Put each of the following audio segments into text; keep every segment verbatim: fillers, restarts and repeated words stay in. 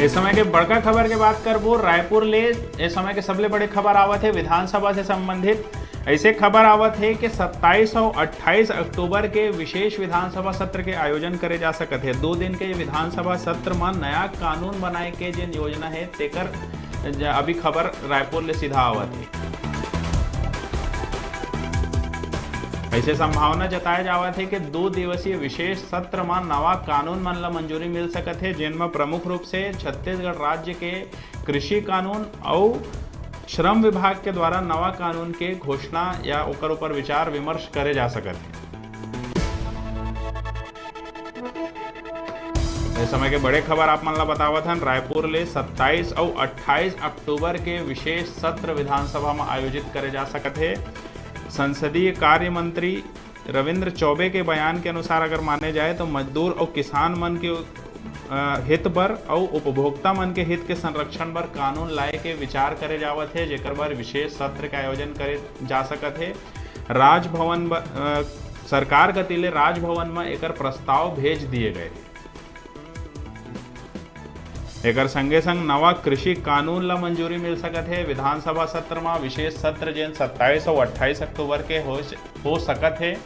इस समय के बड़का खबर के बात करबो रायपुर ले। इस समय के सबले बड़े खबर आवत हे विधानसभा से संबंधित। ऐसे खबर आवत हे कि सत्ताईस और अट्ठाईस अक्टूबर के विशेष विधानसभा सत्र के आयोजन करे जा सकत हे। दो दिन के विधानसभा सत्र म नया कानून बनाए के जेन योजना हे, तेकर ज-, अभी खबर रायपुर ले सीधा आवत हे। ऐसे संभावना जताए जावत हे कि दो दिवसीय विशेष सत्र म नवा कानून मन ला मंजूरी मिल सकत हे, जेन म प्रमुख रूप से छत्तीसगढ़ राज्य के कृषि कानून अउ श्रम विभाग के द्वारा नवा कानून के घोषणा या ओकर ऊपर विचार विमर्श करे जा सकत हे। ए समय के बड़े खबर आप मन ला बतावत हन। रायपुर ले सत्ताईस अउ अट्ठाईस अक्टूबर के विशेष सत्र विधानसभा म आयोजित करे जा सकत हे। संसदीय कार्य मंत्री रविंद्र चौबे के बयान के अनुसार अगर माने जाए तो मजदूर अउ किसान मन के, अ, हित बर अउ उपभोक्ता मन के हित के संरक्षण बर कानून लाए के विचार करे जावत हे, जेकर बर विशेष सत्र के आयोजन करे जा सकत हे। राजभवन ब-, अ, सरकार कति ले राजभवन म एकर प्रस्ताव भेज दिए गए। एकर संगे संग नवा कृषि कानून ला मंजूरी मिल सकत हे। विधानसभा सत्र म विशेष सत्र, जेन सत्ताईस अउ अट्ठाईस अक्टूबर के हो, हो सकत हे,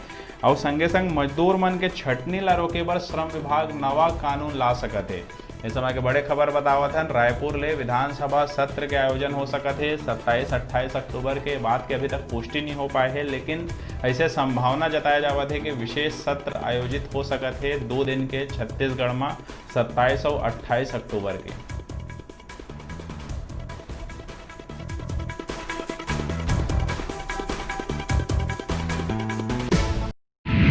अउ संगे संग मजदूर मन के छटनी ला रोके बर श्रम विभाग नवा कानून ला सकत हे। इस समय के बड़े खबर बतावत हन, रायपुर ले विधानसभा सत्र के आयोजन हो सकत हे सत्ताईस अट्ठाईस अक्टूबर के। बात के अभी तक पुष्टि नहीं हो पाए हे, लेकिन ऐसे संभावना जताया जावत हे कि विशेष सत्र आयोजित हो सकत हे दो दिन के छत्तीसगढ़ म सत्ताईस अउ अट्ठाईस अक्टूबर के।